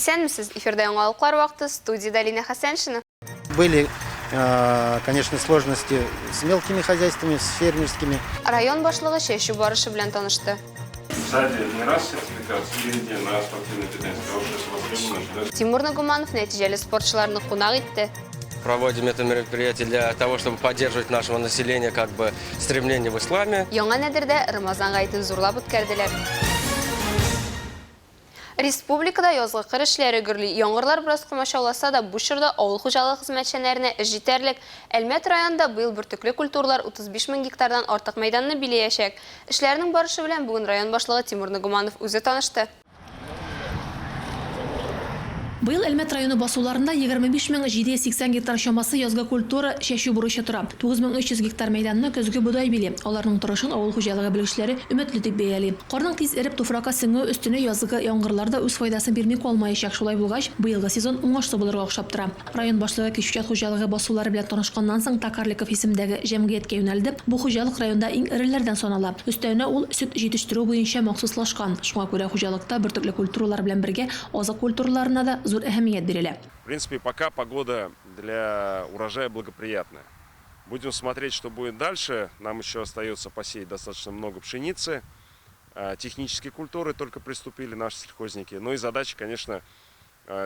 Исәнмесез, эфирда яңалыклар вакыты, студиядә Лина Хәсәншина. Были, конечно, сложности с мелкими хозяйствами, с фермерскими. Район башлыгы чәчү барышы белән танышты. Сзади не раз сертификат, спереди на спортивное питание. Сказал, что это востребовано, что Тимур Нагуманов нәтиҗәле спортчыларны кунак итте. Проводим это мероприятие для того, чтобы поддерживать нашего населения как бы стремление в исламе. Яңа Нәдердә Рамазан гаетен зурлап үткәрделәр. Республикада язгы кыр эшләре гөрли. Яңгырлар бераз комачауласа да, бу чорда авыл хуҗалыгы хезмәтчәннәренә эш җитәрлек. Әлмәт районында быел бөртекле культуралар 35 мең гектардан артык мәйданны биләячәк. Эшләрнең барышы белән бүген район башлыгы Тимур Нагуманов үзе танышты. Быел Әлмәт районы басуларында 25 мең 780 гектар чамасы язгы культура чәчү бурычы тора. 9300 гектар мәйданны көзге бодай били. Аларның торышын авыл хуҗалыгы белгечләре өметле дип бәяли. Карның тиз эреп туфракка сеңүе өстенә язгы яңгырлар да үз файдасын бирми калмаячак. Шулай булгач, быелгы сезон уңышлы булырга охшап тора. Район башлыгы Кичүчат хуҗалыгы басулары белән танышканнан соң Токарликов исемендәге җәмгыятькә юнәлде. Бу хуҗалык районда иң эреләрдән санала. Өстәвенә ул сөт җитештерү буенча махсуслашкан. Шуңа күрә хуҗалыкта бөртекле культуралар белән бергә азык культураларына да зур әһәмият бирелә. В принципе, пока погода для урожая благоприятная. Будем смотреть, что будет дальше. Нам еще остается посеять достаточно много пшеницы. Технические культуры только приступили наши сельхозники. Ну и задача, конечно,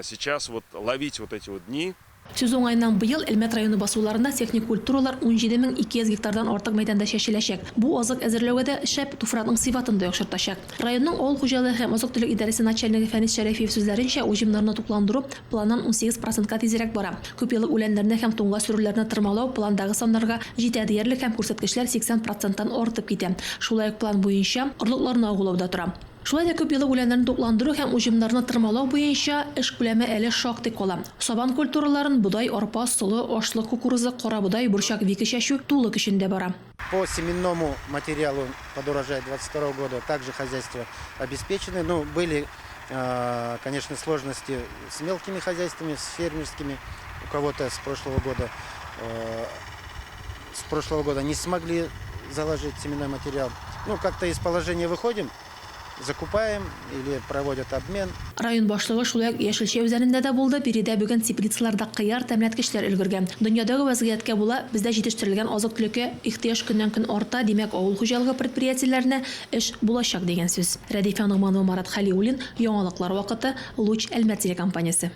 сейчас вот ловить вот эти вот дни. Сүз уңаеннан, быел Әлмәт районы басуларында техник культуралар 17 200 гектардан артык мәйданда чәчеләчәк. Бу азык әзерләүгә дә шәп, туфракның сыйфатын да яхшыртачак. Районның авыл хуҗалыгы һәм азык-төлек идарәсе начальнигы Фәнис Шәрәфиев сүзләренчә, уҗымнарны тукландыру планнан 18 процентка тизрәк бара. Күпьеллык үләннәрне һәм туңга сөрүләрне тырмалау пландагы саннарга җитә диярлек һәм күрсәткечләр 80 проценттан артып китә. Шулай ук план буенча орлыкларны агулау да тора. Шулай да күпьеллык үләннәрне тукландыру һәм уҗымнарны тырмалау буенча эш күләме әле шактый кала. Сабан культураларын, бодай, арпа, солы, ашлык кукурузы, карабодай, борчак вика чәчү тулы көчендә бара. По семенному материалу под урожай 22 года также хозяйства обеспечены. Ну, были, конечно, сложности с мелкими хозяйствами, с фермерскими. У кого-то с прошлого года не смогли заложить семенной материал. Ну, как-то из положения выходим, закупаем или проводят обмен. Район башлыгы шулай ук Яшелчә үзәнендә дә булды. Биредә бүген теплицаларда кыяр, тәмләткечләр өлгергән. Дөньядагы вәзгыятькә була, бездә җитештерелгән азык-төлеккә ихтыяҗ көннән-көн арта, димәк, авыл хуҗалыгы предприятиеләренә эш булачак дигән сүз. Рәдифә Ногманова, Марат Хәлиуллин, Яңалыклар вакыты, Луч Әлмәт телекомпаниясе.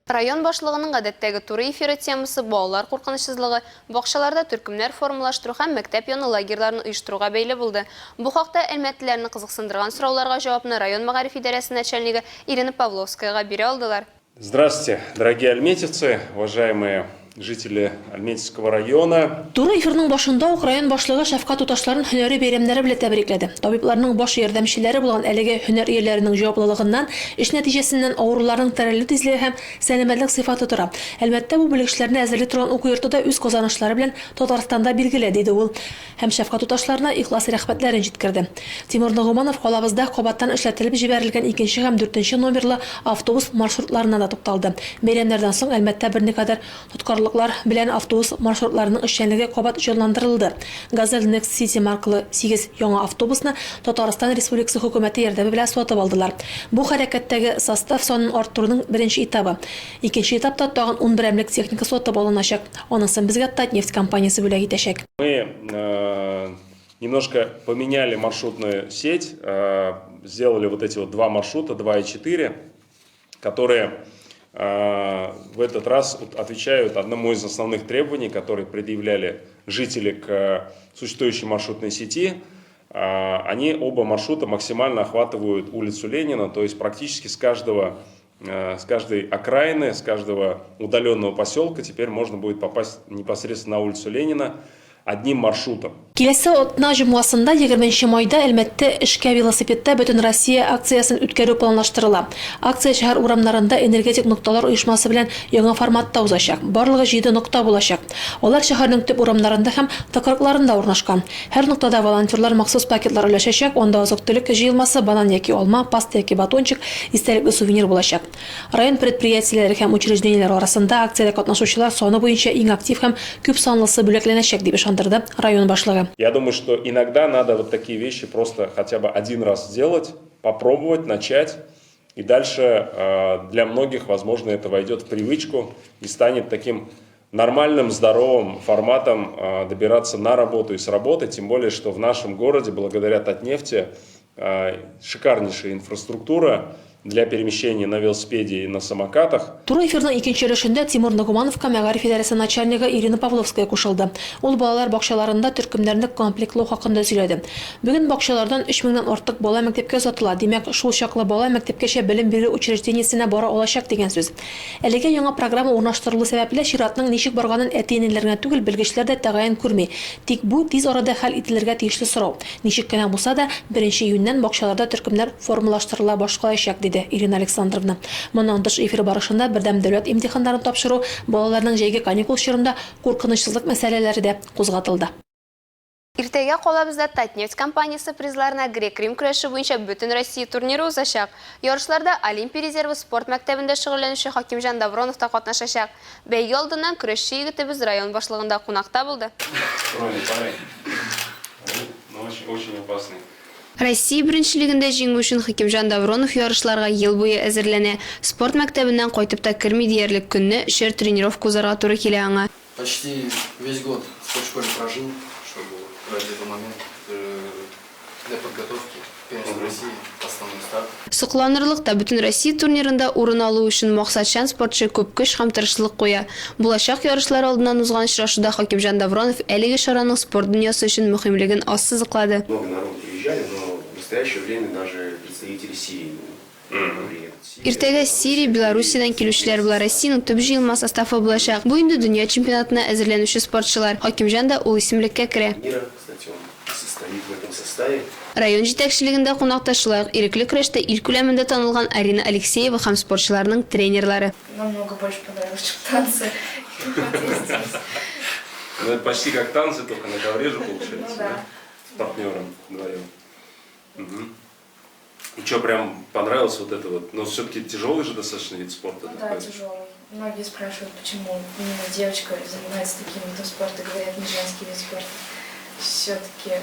Район башлыгының гадәттәге туры эфиры темасы балалар куркынычсызлыгы, бакчаларда төркемнәр формалаштыру һәм мәктәп яны лагерьларын оештыруга бәйле булды. Бу хакта әлмәтлеләрне кызыксындырган сорауларга җавапны район мәгариф идарәсе начальнигы Ирина Павловскаяга бирә алдылар. Здравствуйте, дорогие альметьевцы, уважаемые жители Альметьевского района. Туры эфирның башында ук район башлыгы шәфкать туташларын һөнәри бәйрәмнәре белән тәбрикләде. Табибларның баш ярдәмчеләре булган әлеге һөнәр ияләренең җаваплылыгыннан, эш нәтиҗәсеннән авыруларның терелү тизлеге һәм сәламәтлек сыйфаты тора. Әлмәттә бу белгечләрне әзерли торган уку йорты да үз казанышлары белән Татарстанда билгеле, диде ул һәм шәфкать туташларына ихлас рәхмәтләрен җиткерде. Тимур Ногуманов калабызда кабаттан эшләтелеп җибәрелгән икенче һәм дүртенче номерлы автобус маршрутларына да тукталды. Бәйрәмнәрдән соң Әлмәттә берникадәр тоткарлыклар белән автобус маршрутларының эшчәнлеге кабат җанландырылды. Газель Next City маркалы сигез яңа автобусны Татарстан Республикасы хөкүмәте ярдәме белән сатып алдылар. Бу хәрәкәттәге состав санын арттыруның беренче этабы. Икенче этапта тагын ун берәмлек техника сатып алыначак. Анысын безгә Татнефть компаниясе бүләк итәчәк. Мы немножко поменяли маршрутную сеть, сделали вот эти вот два маршрута, 2 и 4, которые в этот раз вот отвечают одному из основных требований, которые предъявляли жители к существующей маршрутной сети. Они оба маршрута максимально охватывают улицу Ленина, то есть практически с каждой окраины, с каждого удаленного поселка теперь можно будет попасть непосредственно на улицу Ленина одним маршрутом. Киләсе атна җомгасында, 20 майда Әлмәттә эшкә велосипедта Бөтенроссия акциясен үткәрү планлаштырыла. Акция шәһәр урамнарында энергетик нокталар оешмасы белән яңа форматта узачак. Барлыгы җиде нокта булачак. Алар шәһәрнең төп урамнарында һәм тыкрыкларында урнашкан. Һәр ноктада волонтерлар махсус пакетлар өләшәчәк, анда азык-төлек җыелмасы, банан яки алма, паста яки батончик, истәлекле сувенир булачак. Район предприятиеләре һәм учреждениеләре арасында акциядә катнашучылар саны буенча иң актив һәм күп санлысы бүләкләнәчәк, дип ышандырды район башлыгы. Я думаю, что иногда надо вот такие вещи просто хотя бы один раз сделать, попробовать, начать. И дальше для многих, возможно, это войдет в привычку и станет таким нормальным, здоровым форматом добираться на работу и с работы. Тем более, что в нашем городе, благодаря Татнефти, шикарнейшая инфраструктура для перемещения на велосипеде и на самокатах. Туры эфирның икенче өлешендә Тимур Нагумановка мәгариф идарәсе начальнигы Ирина Павловская кушылды. Ул балалар бакчаларында төркемнәрне комплектлау хакында сөйләде. Бүген бакчалардан өч меңнән артык бала мәктәпкә озатыла, димәк, шул чаклы бала мәктәпкәчә белем бирү учреждениесенә бара алачак дигән сүз. Әлегә яңа программа урнаштырылу сәбәпле, чиратның ничек барганын әти-әниләр генә түгел, белгечләр дә тәгаен күрми. Тик бу, тиз арада хәл ителергә тиешле сорау. Ничек кенә булса да, беренче июньнән бакчаларда төркемнәр формалаштырыла башлаячак, диде Ирина Александровна. Моннан тыш, эфир барышында бердәм дәүләт имтиханнарын тапшыру, балаларның җәйге каникул чорында куркынычсызлык мәсьәләләре дә кузгатылды. Иртәгә калабызда Татнефть компаниясе призларына грек-рим көрәше буенча Бөтенроссия турниры узачак. Ярышларда Олимпия резервы спорт мәктәбендә шөгыльләнүче Хакимҗан Давронов та катнашачак. Бәйге алдыннан көрәшче егетебез район башлыгында кунакта булды. Россия беренчелегендә җиңү өчен Хакимҗан Давронов ярышларга ел буе әзерләнә. Спорт мәктәбеннән кайтып та керми диярлек, көнне өчәр тренировка узарга туры килә аңа. Почти весь год в спортшколе прожил, чтобы ради этого момент для подготовки к первенству России, основной старт. Сокланырлык та, Бөтенроссия турнирында урын алу өчен максатчан спортчы күп көч һәм тырышлык куя. Булачак ярышлар алдыннан узган очрашуда Хакимҗан Давронов әлеге чараның спорт дөньясы өчен мөһимлеген ассызыклады. Много народу приезжали, но в настоящее время даже представители Сирии Иртәгә Сирия, Белоруссиядән килүчеләр була. Россиянең төп җыелма составы булачак. Бу инде дөнья чемпионатына әзерләнүче спортчылар. Хакимҗан да ул исемлеккә керә. Район җитәкчелегендә кунакта шулай ук ирекле көрәштә ил күләмендә танылган Арина Алексеева һәм спортчыларның тренерлары. Намного больше понравилось, чем танцы. Вот я здесь. Ну, это почти как танцы, только на ковре же получается, Ну да. да? С партнером вдвоем. Мгм. И что, прям понравилось вот это вот? Но все-таки тяжелый же достаточно вид спорта Ну да, такой. тяжелый. Многие спрашивают, почему именно девочка занимается таким видом спорта, говорят, не женский вид спорта. Все-таки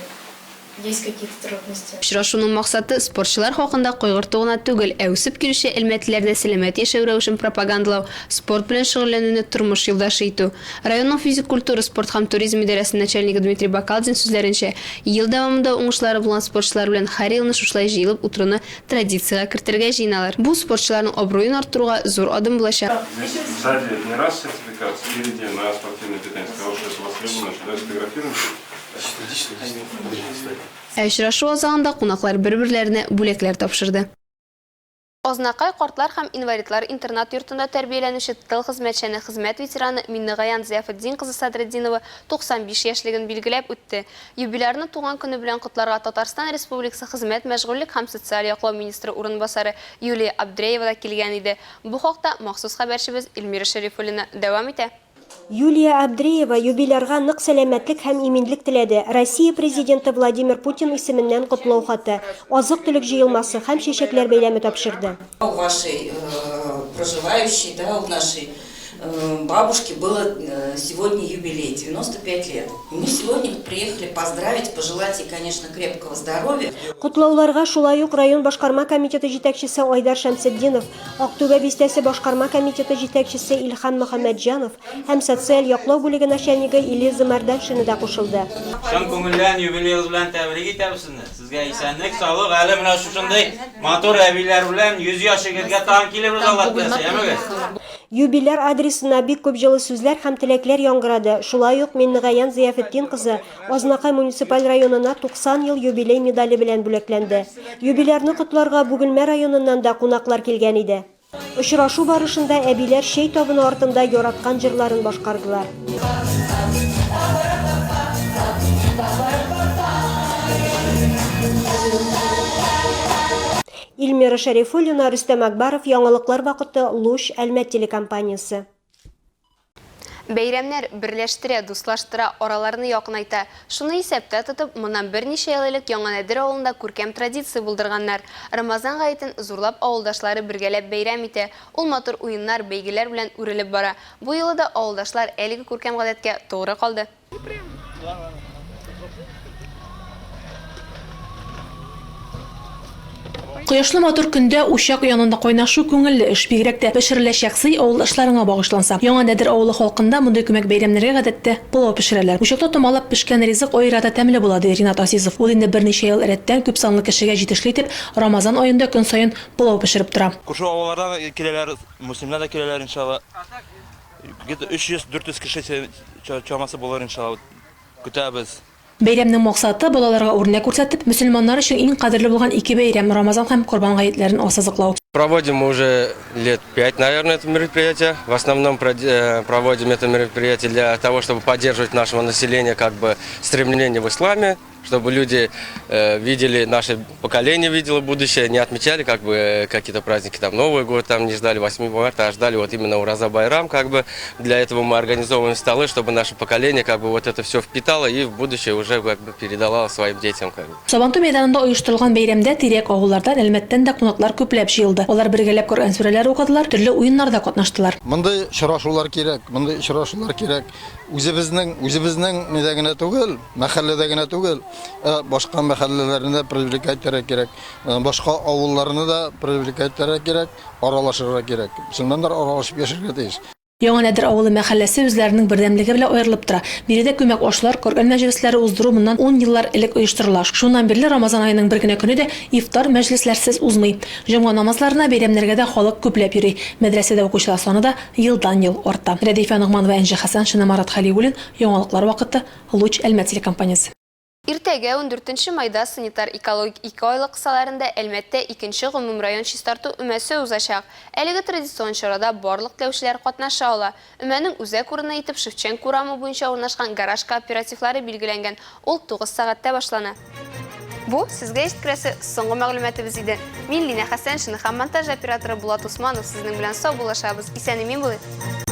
есть какие-то трудности. Очрашуның максаты спортчылар хакында кайгырту гына түгел, ә үсеп килүче әлмәтлеләрдә сәламәт яшәү рәвешен пропагандалау, спорт белән шөгыльләнүне тормыш юлдашы итү. Районның физик культура, спорт һәм туризм идарәсе начальнигы Дмитрий Бакалдин сүзләренчә, ел дәвамында уңышлары булган спортчылар белән һәр елны шушылай җыелып утыруны традициягә кертергә җыеналар. Бу спортчыларның абруен арттыруга зур адым булачак. Здесь сзади не раз сертификат, спереди на спортивное питание. Сказал, что это востребовано, что давай сфотографируемся. Ә очрашу азагында кунаклар бер-берләренә бүләкләр тапшырды. Азнакай картлар һәм инвалидлар интернат-йортында тәрбияләнүче тыл хезмәтчәне, хезмәт ветераны Миннегаян Зыяфетдин кызы Садретдинова 95 яшьлеген билгеләп үтте. Юбилярны туган көне белән котларга Татарстан Республикасы хезмәт, мәшгульлек һәм социаль яклау министры урынбасары Юлия Абдреева да килгән иде. Бу хакта махсус хәбәрчебез Эльмира Шәрифуллина дәвам итә. Юлия Абдреева юбилярга нык сәламәтлек һәм иминлек теләде, Россия Президенты Владимир Путин исеменнән котлау хаты, азык-төлек җыелмасы һәм чәчәкләр бәйләме тапшырды. У вашей проживающей, да, у нашей бабушки было сегодня юбилей, 95 лет. И мы сегодня вот приехали поздравить, пожелать ей, конечно, крепкого здоровья. Котлауларга шулай ук район башкарма комитеты җитәкчесе Айдар Шәмсетдинов, Актүбә бистәсе башкарма комитеты җитәкчесе Илһам Мөхәммәтҗанов һәм социаль яклау бүлеге начальнигы Илиза Мәрданшина да кушылды. Чын күңелдән юбилеегыз белән тәбрик итәбез сезне. Сезгә исәнлек, саулык, әле менә шушындый матур әбиләр белән 100 яшегезгә тагын килербез, Алла теләсә, яме? Юбиляр адресына бик күп җылы сүзләр һәм теләкләр яңгырады. Шулай ук Миннегаян Зыяфетдин кызы Азнакай муниципаль районына 90 ел юбилей медале белән бүләкләнде. Юбилярны котларга Бөгелмә районыннан да кунаклар килгән иде. Очрашу барышында әбиләр чәй табыны артында яраткан җырларын башкардылар. Илмира Шәрифуллина, Рөстәм Акбаров, Яңалыклар вакыты, Луч, Әлмәт телекомпаниясе. Бәйрәмнәр берләштерә, дуслаштыра, араларны якынайта. Шуны исәптә тотып, моннан берничә ел элек Яңа Нәдер авылында күркәм традиция булдырганнар. Рамазан гаетен зурлап авылдашлары бергәләп бәйрәм итә. Ул матур уеннар, бәйгеләр белән үрелеп бара. Бу юлы да авылдашлар әлеге күркәм гадәткә тугры калды. Кояшлы матур көндә учак янында кайнашу күңелле эш, бигрәк тә пешереләчәк сый авылдашларыңа багышланса. Яңа Нәдер авылы халкында мондый күмәк бәйрәмнәргә гадәттә пылау пешерәләр. Учакта томалап пешкән ризык аерата тәмле була, ди Ринат Азизов. Ул инде берничә ел рәттән күпсанлы кешегә җитешле итеп Рамазан аенда көн саен пылау пешереп тора. Күрше авыллардан киләләр, мөслимнәр дә киләләр, иншалла. Где-то 300-400 кеше чамасы булыр, иншалла. Көтәбез. Бәйрәмнең максаты, балаларга үрнәк күрсәтеп, мөселманнар өчен иң кадерле булган ике бәйрәм, Рамазан һәм Корбан гаетләрен ассызыклау. Проводим мы уже лет пять, наверное, это мероприятие. В основном проводим это мероприятие для того, чтобы поддерживать нашего населения как бы стремление в исламе, чтобы люди видели, наше поколение видело будущее, не отмечали как бы какие-то праздники, там Новый год, там не ждали 8 марта, а ждали вот именно Ураза Байрам, как бы. Для этого мы организовываем столы, чтобы наше поколение как бы вот это все впитало и в будущее уже как бы передавало своим детям. Как бы. Сабантуй мәйданында оештырылган бәйрәмдә тирә-як авыллардан, Әлмәттән дә кунаклар күпләп җыелды. Алар бергәләп Коръән сүрәләре укыдылар, төрле уеннарда катнаштылар. Мондый очрашулар кирәк, мондый очрашулар кирәк. Үзебезнең, үзебезнең нидә генә түгел, мәхәлләдә генә түгел, ә башка мәхәлләләрне дә привлекать итәргә кирәк, башка авылларны да привлекать итәргә кирәк, аралашырга кирәк. Мөселманнар аралашып яшәргә тиеш. Яңа Нәдер авылы мәхәлләсе үзләренең бердәмлеге белән аерылып тора. Биредә күмәк ашлар, Коръән мәҗлесләре уздыру моннан ун еллар элек оештырыла. Шуннан бирле Рамазан аеның бер генә көне дә ифтар мәҗлесләрсез узмый. Җомга намазларына, бәйрәмнәргә дә халык күпләп йөри. Мәдрәсәдә укучылар саны да елдан-ел арта. Рәдифә Ногманова, Энҗе Хәсәншина, Марат Хәлиуллин, Яңалыклар вакыты, Луч, Әлмәт телекомпаниясе. Иртәгә, ундүртенче майда, санитар-экологик икеайлык кысаларында Әлмәттә икенче гомумрайон чистарту өмәсе узачак. Әлеге традицион чарада барлык теләүчеләр катнаша ала. Өмәнең үзәк урыны итеп Шевченко урамы буенча урнашкан гараж кооперативлары билгеләнгән. Ул 9 сәгатьтә башлана. Бу, сезгә җиткерәсе соңгы мәгълүматыбыз иде. Мин, Линә Хәсәншина һәм монтаж операторы Булат Усманов сезнең белән саубуллашабыз. Исән-имин булыйк!